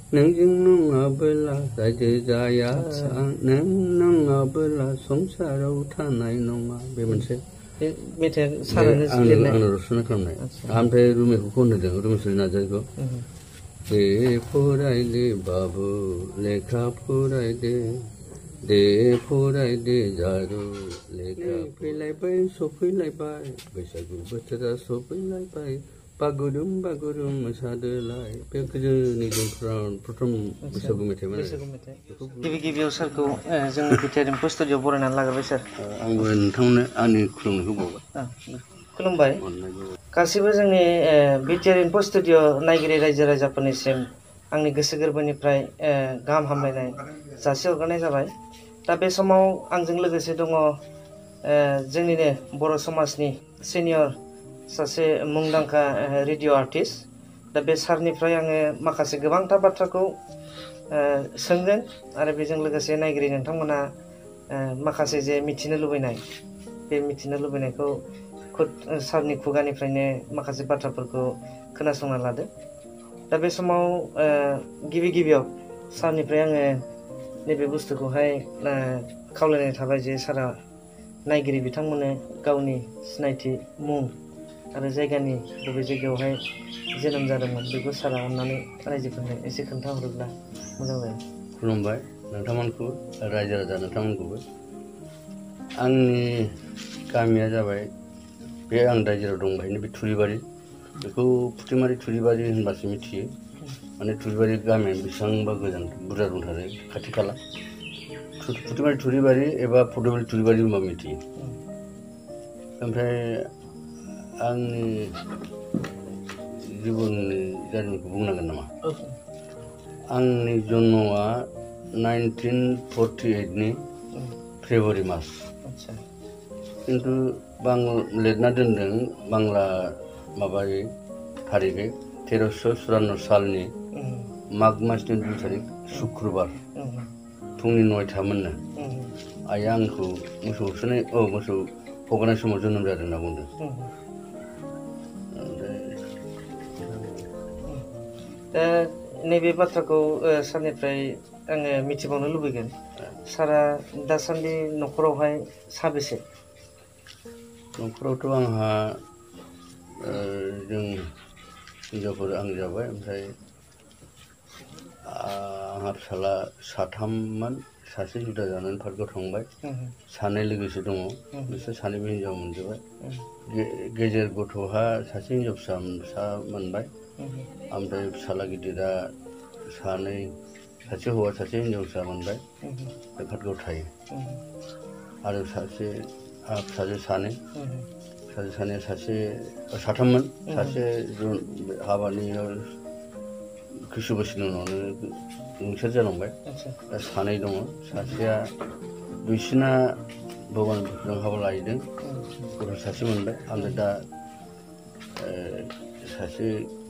नोंजों नङाबोला रायजो जाया नों नङाबोला संसाराव थानाय नङा बे मोनसे मेथाइ सारानो लिरनाय आंनो रचना खालामनाय ओमफ्राय रुमेखौ खनहोदों रुमेश्वरी नार्जारिखौ दे फरायदे बाबु लेखा फरायदे दे फरायदे जारु लेखा फैलायबाय सफैलायबाय बैसागु बोथोरा सफैलायबाय बागुरुम बागुरुम मोसादोलाय बे गोदोनि प्रथम बैसागु मेथाइमोन गिबि गिबियाव सारखौ जोंनि बिटिआर इनफो स्टुडिअ'आव बरायनानै लाग्रोबाय सार आंबो नोंथांनो आंनि खुलुमनायखौ बावबाय खुलुमबाय गासिबो जोंनि बिटिआर इनफो स्टुडिअ नायगिरि रायजो राजाफोरनिसिम आंनि गोसो गोरबोनिफ्राय गाहाम हामलायनाय जासिहरग्रोनाय जाबाय दा बे समाव आंजों लोगोसे दङ जोंनिनो बर' समाजनि सिनियर सासे मुंदांखा रेडिअ आर्टिस्ट दा बे सारनिफ्राय आङो माखासे गोबांथार बाथ्राखौ सोंगोन आरो बेजों लोगोसे नायगिरि नोंथांमोना माखासे जे मिथिनो लुबैनाय बे मिथिनो लुबैनायखौ खुद सारनि खुगानिफ्रायनो माखासे बाथ्राफोरखौ खोनासंना लादो दा बे समाव गिबि गिबियाव सारनिफ्राय आङो नैबे बुस्थुखौहाय खावलायनाय थाबाय जे सारा नायगिरि बिथांमोननो गावनि सिनायथि मुं आरो जायगानि बबे जायगायावहाय जोनोम जादोंमोन बेखौ सारा अननानै रायजोफोरनो एसे खोन्थाहरोब्ला मोजां जायो खुलुमबाय नोंथांमोनखौ रायजो राजा नोंथांमोनखौबो आंनि गामिया जाबाय बे आं दा जेराव दं बेहायनो बे थुरिबारि बेखौ फुथिमारि थुरिबारि होनबासो मिथियो माने थुरिबारि गामिया बेसेबांबा गोजान बुरजा दंथारो खाथि खाला फुथिमारि थुरिबारि एबा फुटबल थुरिबारि होनबा मिथियो ओमफ्राय आंनि जिबननि जारिमिनखौ बुंनांगोन नामा आंनि जन्मआ 1948 नि फेब्रुवारि मास खिन्थु लिरना दोनदों बांला माबायै थारिखै 1354 सालनि माघ मासनि 2 तारिख शुक्रबार फुंनि 9टामोननो आइया आंखौ मोसौ हगारनाय समाव जोनोम जादों होनना बुंदों दा नैबे बाथ्राखौ सारनिफ्राय आङो मिथिबावनो लुबैगोन सारा दासान्दि न'खरावहाय साबेसे न'खरावथ' आंहा जों हिनजावफोर आं जाबाय ओमफ्राय आंहा फिसाला साथाममोन सासे जुदा जानानै पार्कआव थांबाय सानै लोगोसे दङ बिसोर सानैबो हिनजाव मोनजोबबाय गेजेर गथ'हा सासे हिनजाव फिसा मोनबाय ओमफ्राय फिसाला गिदिरा सानै सासे हौवा सासे हिनजावसा मोनबाय बे पार्कआव थायो आरो सासे फिसाजो सानै सासे साथाममोन सासे हाबानि किसु बोसोरनि उनावनो रुंसार जालांबाय दा सानै दङ सासेया दुइसिना भगबानजों हाबा लाहैदों गथ' सासे मोनबाय ओमफ्राय दा सासे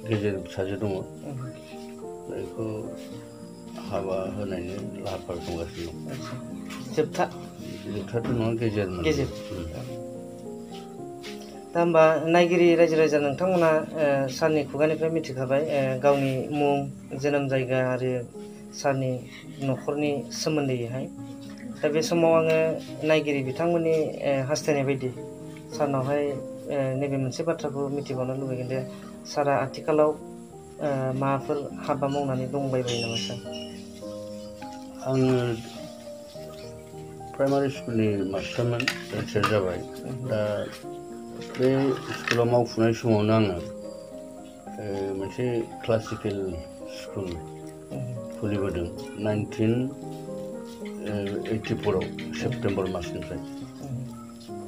गेजेर फिसाजो दङ बेखौ हाबा होनायनि लाहार फाहार खालामगासिनो दं जोबथाथ' नङा गेजेरमोन दा होमबा नायगिरि रायजो राजा नोंथांमोना सारनि खुगानिफ्राय मिथिखाबाय गावनि मुं जोनोम जायगा आरो सारनि न'खरनि सोमोन्दैहाय दा बे समाव आङो नायगिरि बिथांमोननि हास्थायनाय बायदि सारनावहाय नैबे मोनसे बाथ्राखौ मिथिबावनो लुबैगोन जे सारा आथिखालाव माबाफोर हाबा मावनानै दंबाय बायो नामा सार आङो प्राइमारि स्कुलनि मास्टारमोन रिटायार जाबाय दा बे स्कुलाव मावफुनाय समावनो आङो मोनसे क्लासिकेल स्कुल खुलिबोदों 1984 सेप्टेम्बर मासनिफ्राय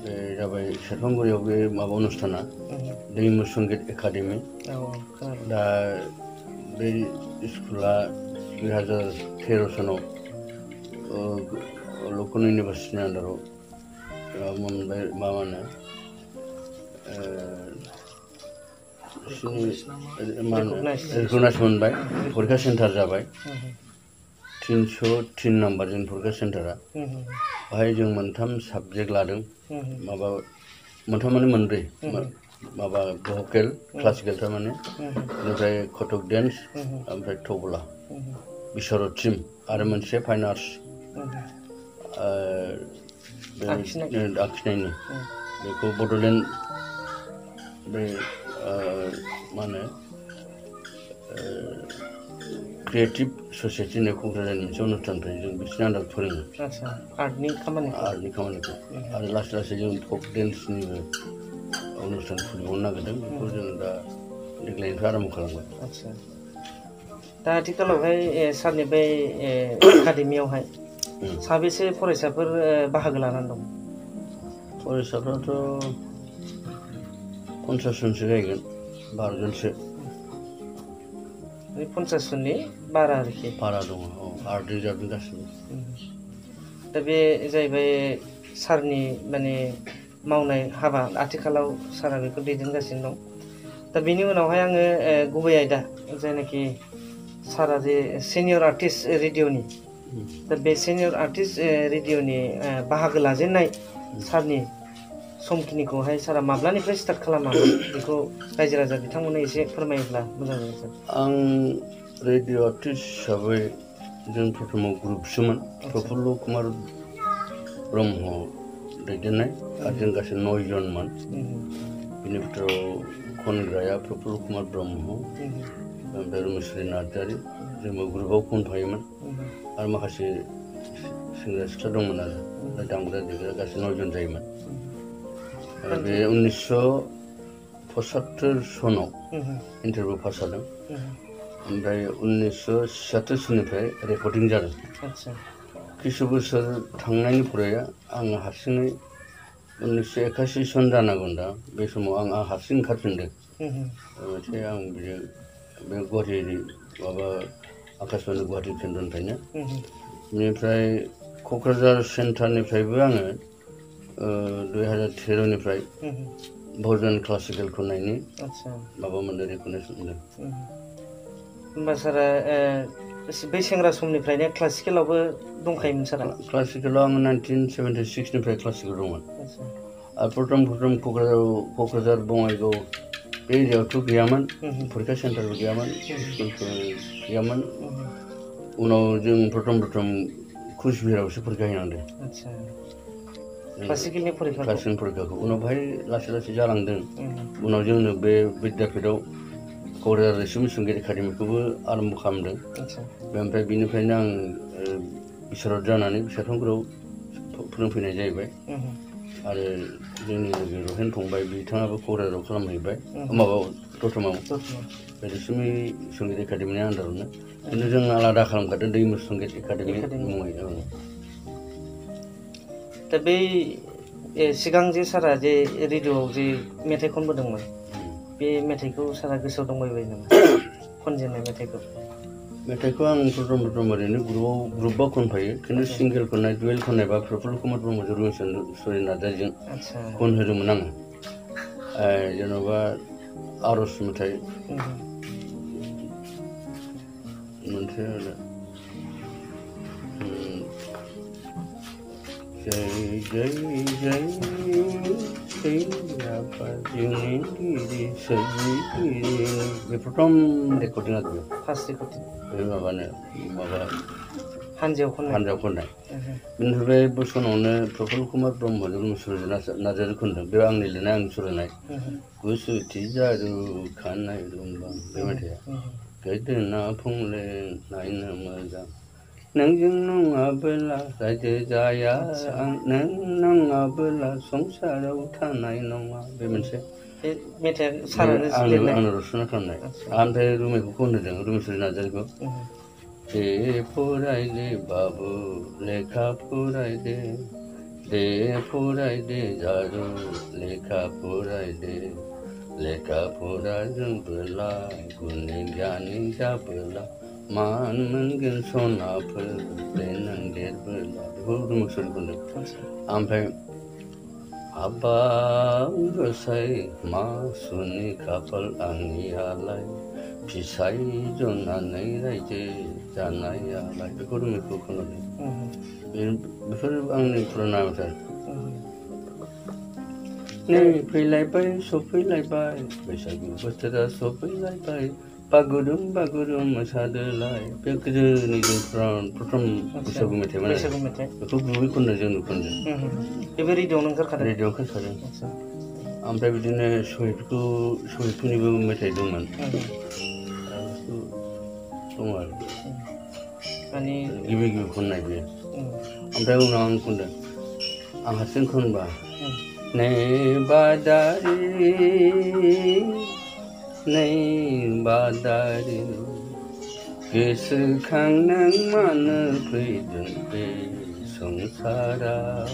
बे जाबाय सेरफांगुरियाव बे माबा अनुष्ठाना दैमु संगीत एकाडेमि दा बे स्कुला 2013 सनाव लकेल इउनिभार्सिटिनि आन्दाराव मोनबाय माबा होनो रिकगनाइज मोनबाय फरिखा सेन्टार जाबाय 303 नाम्बार जोंनि फरिखा सेन्टारा बाहाय जों मोनथाम साबजेक्ट लादों माबा मोनथाम माने मोनब्रै माबा भकेल क्लासिकेल थारमाने ओमफ्राय कथक डेन्स ओमफ्राय तबला बिसरतसिम आरो मोनसे फाइन आर्ट्स आखिनायनि बेखौ बड'लेण्ड बे मा होनो क्रिएटिभ ससाइटि होननाय क'क्राझारनि मोनसे अनुस्थाननिफ्राय जों बिसोरनि आन्दाराव फोरोङो आर्टनि खामानिखौ आरो लासै लासै जों फक डेन्सनिबो अनुस्थान खुलिबावनो नागिरदों बेखौ जों दा देग्लायनिफ्राय आरम्भ खालामबाय। दा आथिखालावहाय सारनि बे एकाडेमियावहाय साबेसे फरायसाफोर बाहागो लानानै दं? फरायसाफ्राथ' 50 जनसो जाहैगोन, 12 जनसो। 50 जननि बारा आरोखि। बारा दङ, औ, आर्ट रिजार्भनि गासिबो। दा बे जाहैबाय सारनि माने मावनाय हाबा, आथिखालाव सारा बेखौ दैदेनगासिनो दं। दा बेनि उनावहाय आङो गुबै आयदा जायनाखि सारा जे सिनियर आर्टिस्ट रेडिअ'नि, दा बे सिनियर आर्टिस्ट रेडिअ'नि बाहागो लाजेननाय सारनि समखिनिखौहाय सारा माब्लानिफ्राय स्टार्ट खालामामोन बेखौ रायजो राजा बिथांमोननो एसे फोरमायोब्ला मोजां जागोन सार। आं रेडिअ' आर्टिस्ट हिसाबै जों प्रथमाव ग्रुपसोमोन, प्रफुल्ल कुमार ब्रह्म दैदेननाय, आरो जों गासै 9 जनमोन। बिनि भितराव खनग्राया प्रफुल्ल कुमार ब्रह्म, ओमफ्राय रुमेश्वरी नार्जारी, जोंबो ग्रुपआव खनफायोमोन, आरो माखासे सेंग्रा सिख्ला दंमोन आरो दामग्रा देग्रा गासै 9 जन जायोमोन। बे 1975 सनाव इन्टारभिउ पास जादों, ओमफ्राय 1976 सननिफ्राय रेकर्डिं जादों। किसु बोसोर थांनायनि फराया आङो हारसिङै 1981 सन जानांगौ दा, बे समाव आं हारसिं ओंखारफिनदों। मोनसे आं बे गुवाहाटि माबा आकाशबाणी गुवाहाटि केन्द्रनिफ्रायनो, बेनिफ्राय क'क्राझार सेन्टारनिफ्रायबो आङो 2013 निफ्राय भजन क्लासिकेल खननायनि माबा मोनदों, रेकगनाइजेसन मोनदों। होमबा सारा बै सेंग्रा समनिफ्रायनो क्लासिकेलावबो दंखायोमोन सारा? क्लासिकेलाव आङो 1976 निफ्राय क्लासिकेल दंमोन। आरो प्रथम क'क्राझार बङाइगाव बे एरियायावथ' गैयामोन, फरिखा सेन्टारबो गैयामोन, स्कुलफोर गैयामोन। उनाव जों प्रथम कुचबिहारावसो फरिखा हैनांदों, क्लासिकेलनि फरिखाखौ। उनाव बेहाय लासै लासै जालांदों। उनाव जोंनो बे बिद्यापिठआव क'क्राझार रैसुम संगित एकाडेमिखौबो आरम्भ खालामदों। ओमफ्राय बिनिफ्रायनो आं बिसारत जानानै बिसारथामफोराव फोरोंफैनाय जाहैबाय। आरो जोंनि लोगो रहेन फंबाय, बिथाङाबो क'क्राझाराव खालामहैबाय, माबायाव दतमायाव, बे रैसुम संगित एकाडेमिनि आन्दारावनो। खिन्थु जों आलादा खालामखादों, दैमु संगित एकाडेमि मुङै। दा बै सिगां जे सारा जे रेडिअ'आव जे मेथाइ खनबोदोंमोन, बे मेथाइखौ सारा गोसोआव दंबाय बायो नामा? खनजेननाय मेथाइखौ आं प्रथम ओरैनो ग्रुपआव खनफायो, खिन्थु सिंगेल खननाय, डुवेल खननाय बा प्रफुल्ल कुमार ब्रह्मजों रुमेश्वरी नार्जारीजों खनहोदोंमोन आङो। जेन'बा आर'ज मेथाइ मोनसे जय जय जय बे प्रथम रेकर्डिं आरो बे माबानो हानजायाव खननाय। बेनिफ्राय बे बोसोनावनो प्रफुल्ल कुमार ब्रह्मजों रुमेश्वरी नार्जारी खनदों, बे आंनि लिरनाय, आंनि सुजुनाय। गुसुथि जारु खानाय रुम्बां, बे मेथाइया गोदोना फुंले नायनो मोजां, नोंजों नङाबोला रायजो जाया, नों नङाबोला संसाराव थानाय नङा, बे मोनसे आंनो रचना खालामनाय। ओमफ्राय रुमेखौ खनहोदों, रुमेश्वरी नार्जारीखौ। दे फरायदे बाबु लेखा फरायदे, दे फरायदे जारु लेखा फरायदे, लेखा फरा रोंबोला गुनि गियानि जाबोला, मान मोनगोन सनाफोर बे नों देरबोला, बेखौ रुमेश्वरी खनदों। ओमफ्राय हाबा गसाइ मा सुनि खाफाल आंनियालाय, फिसाय जनानै रायजो जानायालाय, बेखौ रुमेखौ खनदों। बेफोर आंनि पुराना मेथाइ। नै फैलायबाय सफैलायबाय बैसागु बोथोरा सफैलायबाय, बागुरुम बागुरुम मोसादोलाय बे गोदोनि जों प्रथम बैसागु मेथाइमोन बैसागु मेथाइ बेखौ गुबै खनदों जोंनो खनदों बेबो रेडिअ'आवनो ओंखारखादों रेडिअ'आव खोनादों ओमफ्राय बिदिनो सहिदफोरनिबो मेथाइ दंमोन दङ आरो माने गिबि खननाय बेयो ओमफ्राय उनाव आं खनदों आं हारसिं खनबा नै बादारि गोसोखां नों मानो फैदों बे संसाराव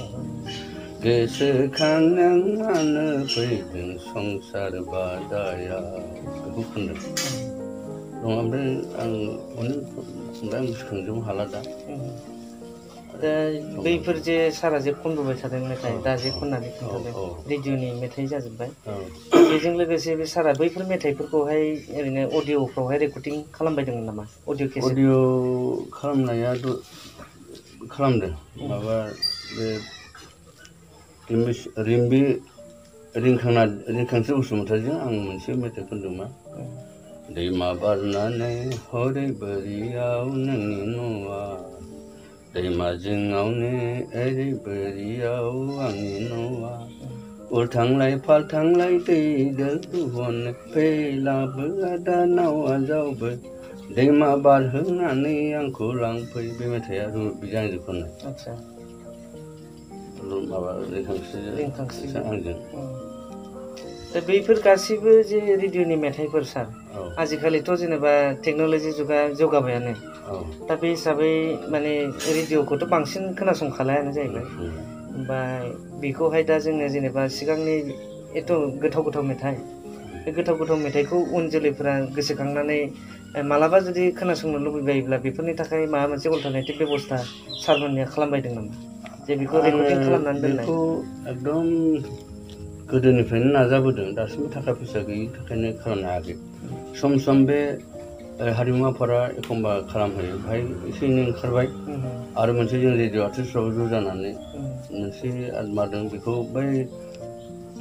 गोसोखां नों मानो फैदों संसार बादायाव बेखौ खनदों दङ ओमफ्राय आं अनेक ओमफ्राय आं गोसोखांजोबनो हाला दा बैफोर जे सारा जे खनबोबाय थादों मेथाइ दा जे खननानै खिन्थादों रेडिअ'नि मेथाइ जाजोब्बाय बेजों लोगोसे बे सारा बैफोर मेथाइफोरखौहाय ओरैनो अडिअ'फ्रावहाय रेकर्डिं खालामबायदोंमोन नामा अडिअ' केसेट अडिअ' खालामनाया खालामदों माबा बे रिंखांस्रि बसुमतारीजों आं मोनसे मेथाइ खनदोंमोन दैमा बारनानै हरै बोरियाव नोंनि न'आ दैमा जिङावनो ओरै बोरियाव आंनि न'आ उल्थांलाय फाल्थांलाय दै दोहनो फैलाबो आदा नावा जावबो दैमा बारहोनानै आंखौ लांफै बे मेथाइआ बिजों आंजों खननाय माबा रिंखांस्रिजों आंजों दा बैफोर गासैबो जे रेडिअ'नि मेथाइफोर सार आजिखालिथ' जेनेबा टेक्न'लजि जुगा जौगाबायानो दा बे हिसाबै माने रेडिअ'खौथ' बांसिन खोनासंखालायानो जाहैबाय ओमफ्राय बेखौहाय दा जोङो जेनेबा सिगांनि एथ' गोथाव मेथाइ बे गोथाव मेथाइखौ उन जोलैफोरा गोसोखांनानै मालाबा जुदि खोनासंनो लुबैबायोब्ला बेफोरनि थाखाय माबा मोनसे अल्टारनेटिभ बेबस्था सारमोननिया खालामबायदों नामा जे बेखौ रेकर्डिं खालामनानै दोननाय बेखौ एकदम गोदोनिफ्रायनो नाजाबोदों दासिमबो थाखा फैसा गैयिनि थाखायनो खालामनो हायाखै सम बे हारिमु आफादा एखमबा खालामहोयो बेहाय एसे एनै ओंखारबाय आरो मोनसे जों रेडिअ' आर्टिस्टफ्राबो ज' जानानै मोनसे मादों बेखौ बै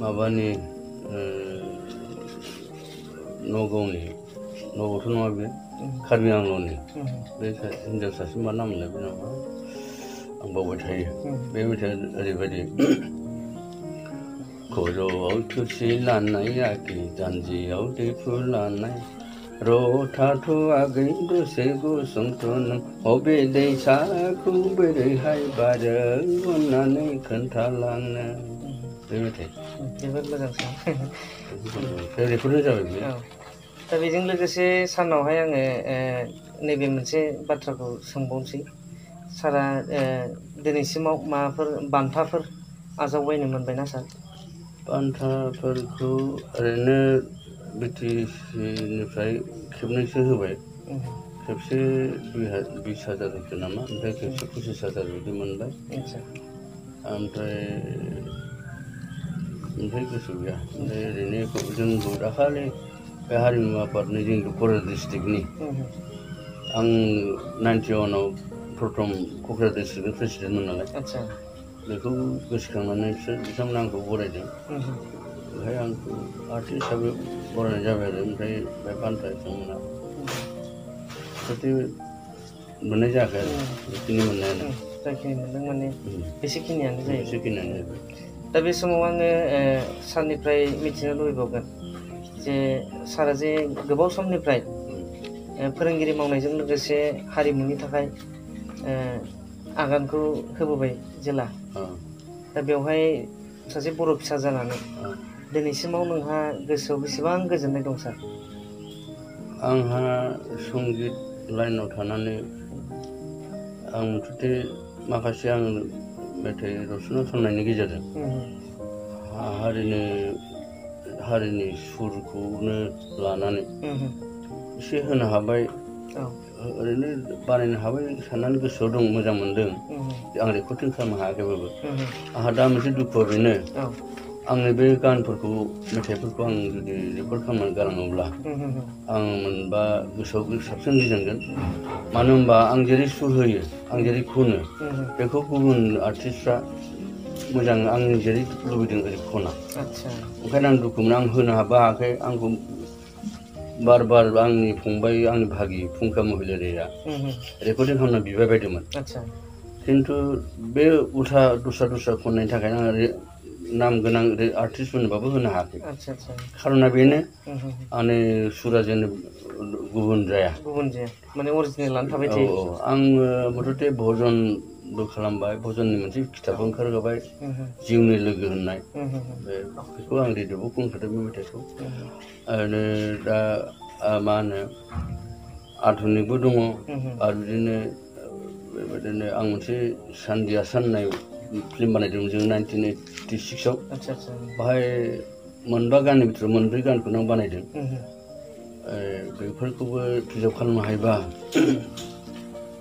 माबानि नगावथ' नङा बे कार्बि आंलंनि बे हिन्जाव सासे मा नाम मोनलाय बे नामा आं बावबाय थायो बे मेथाइआ ओरैबायदि खर'आव थुरसि लानाय आगि जानजियाव दैफु लानाय रथाथ' आगै दसे गसंथ' नों अबे दैसाखौ बोरैहाय बारो अननानै खोन्थालांनो बे मेथाइ जोबोद मोजां रेकर्डिं जाबाय बे दा बेजों लोगोसे सारनावहाय आङो नैबे मोनसे बाथ्राखौ सोंबावनोसै सारा दिनैसिमाव माबाफोर बान्थाफोर आजावबायनो मोनबायना सार बान्थाफोरखौ ओरैनो बिटिसिनिफ्राय खेबनैसो होबाय खेबसे 20,000 होदो नामा ओमफ्राय खेबसे 25,000 बिदि मोनबाय ओमफ्राय गोसो गैया ओमफ्राय ओरैनो जोंखौ दाखालि बे हारिमु आफादनि जोंनि क'क्राझार डिस्ट्रिक्टनि आं 91आव प्रथम क'क्राझार डिस्ट्रिक्टनि प्रेसिडेन्टमोन नालाय बेखौ गोसोखांनानै बिथांमोना आंखौ बरायदों ओमफ्राय आंखौ आर्टिस्ट हिसाबै बरायनाय जाबाय आरो ओमफ्राय बे बान्था बिथांमोना जाहाथे मोननाय जायाखै आरो बेखिनि मोननायानो जाखिनि मोनदों माने एसेखिनियानो जायो जाहैबाय दा बे समाव आङो सारनिफ्राय मिथिनो लुबैबावगोन जे सारा जे गोबाव समनिफ्राय फोरोंगिरि मावनायजों लोगोसे हारिमुनि थाखाय आगानखौ होबोबाय जेला दा बेवहाय सासे बर' फिसा जानानै दिनैसिमाव नोंहा गोसोआव बेसेबां गोजोननाय दं सार आंहा संगित लाइनाव थानानै आं मथथे माखासे आं मेथाइ रचना खालामनायनि गेजेरजों हारिनि सुरखौनो लानानै एसे होनो हाबाय ओरैनो बानायनो हाबाय साननानै गोसोआव दं मोजां मोनदों आं रेकर्डिं खालामनो हायाखैबाबो आंहा दा मोनसे दुखुआ बेनो आंनि बे गानफोरखौ मेथाइफोरखौ आं जुदि रेकर्ड खालामनानै गालाङोब्ला आं मोनबा गोसोआव साबसिन गोजोनगोन मानो होनबा आं जेरै सुर होयो आं जेरै खनो बेखौ गुबुन आर्टिस्टफ्रा मोजां आं जेरै लुबैदों ओरै खना ओंखायनो आं दुखु मोनो आं होनो हायाखै आंखौ बार बार आंनि फंबाय आंनि भागि फुंखा महिलारिया रेकर्डिं खालामना बिबाय बायदोंमोन खिन्थु बे उल्था दस्रा खननायनि थाखायनो आं नाम गोनां आर्टिस्टफोरनोबाबो होनो हायाखै खारना बेनो आंनि सुरा जेन गुबुन जाया माने अरिजिनेलानो थाबाय थायो। आङो मथथे भजनबो खालामबाय भजननि मोनसे खिथाबबो ओंखारगाबाय जिउनि लोगो होननाय बेखौ आं रेडिअ'आव खनखादों बे मेथाइखौ ओरैनो दा मा होनो आधुनिकबो दङ आरो बेबायदिनो आं मोनसे सानदि आसान होननाय फिल्म बानायदोंमोन जों 1986आव बाहाय मोनबा गाननि बिथोराव मोनब्रै गानखौनो आं बानायदों बेफोरखौबो प्रिजार्भ खालामनो हायोबा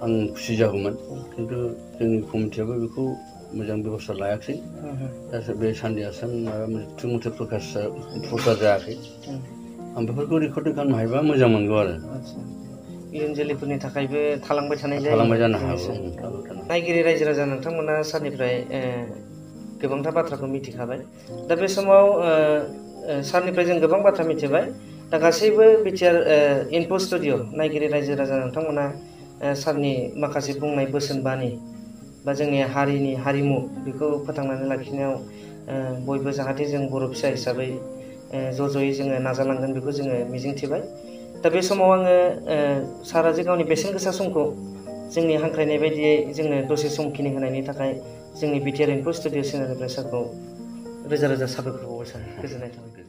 आं खुसि जागौमोन खिन्थु जोंनि कमिटियाबो बेखौ मोजां बेबस्था लायाखै दा बे सानदि आसान माबा मोनसे थुमुथे प्रसार जायाखै आं बेफोरखौ रेकर्डिं खालामनो हायोबा मोजां मोनगौ आरो इयुन जोलैफोरनि थाखायबो थालांबाय जानो हागौ नायगिरि रायजो राजा नोंथांमोना सारनिफ्राय गोबांथार बाथ्राखौ मिथिखाबाय दा बे समाव सारनिफ्राय जों गोबां बाथ्रा मिथिबाय दा गासैबो बिटिआर इनफो स्टुडिअ नायगिरि रायजो राजा नोंथांमोना सारनि माखासे बुंनाय बोसोन बानि बा जोंनि हारिनि हारिमु बेखौ फोथांनानै लाखिनायाव बयबो जाहाथे जों बर' फिसा हिसाबै ज' ज'यै जोङो नाजालांगोन बेखौ जोङो मिजिंथिबाय दा बे समाव आङो सारा जे गावनि बेसेन गोसा समखौ जोंनि हांख्रायनाय बायदियै जोंनो दसे समखिनि होनायनि थाखाय जोंनि बिटिआर इनफो स्टुडिअ चेनेलनिफ्राय सारखौ रोजा रोजा साबायखर बावबाय सार गोजोननाय थाबाय।